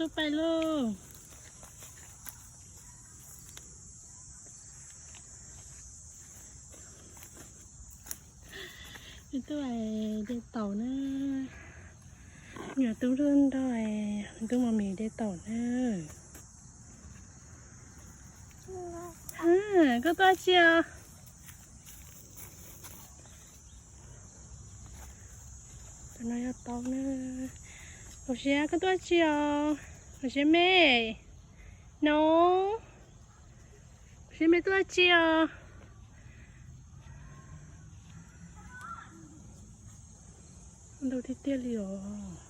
tuaj pais lauj. Nws tuaj de taum na. Nyuam tub nrog nrog nws tub mos mis de taum na. Koj tuaj tsi os? Tus no yog taum na. Hauv Siab, koj tuaj tsi os? Hauv Siab me. No. Hauv Siab me tuaj tsi os? Ntau tiag tiag li os.